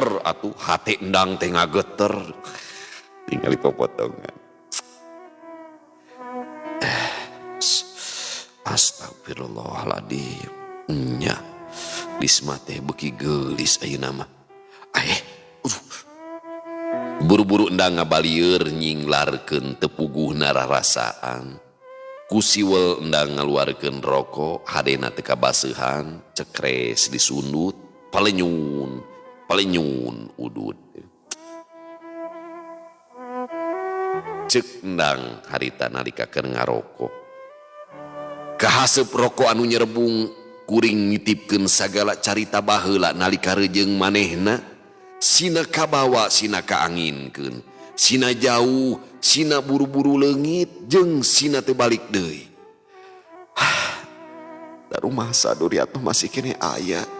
Geter atuh hate endang teh ngageter. Tinggal popotongan. Astagfirullahaladzim. Nya. Lisma teh beuki geulis ayeuna mah. Eh, buru-buru endang ngabalieur nyinglarkeun teu puguh nararasaan. Ku siwel endang ngaluarkeun rokok, hadena teu kabaseuhan, cekres disundut, palenyun, palenyun udud. Cek endang harita nalika keur ngarokok. Kahaseup rokok anu nyerebung kuring nitipkeun sagala carita baheula nalika rejeung manehna. Sina kabawa sina kaanginkeun, sina jauh, sina buru-buru leungit jeung sina teu balik deui. Hah, da rumasa Duriat mah masih keneh aya.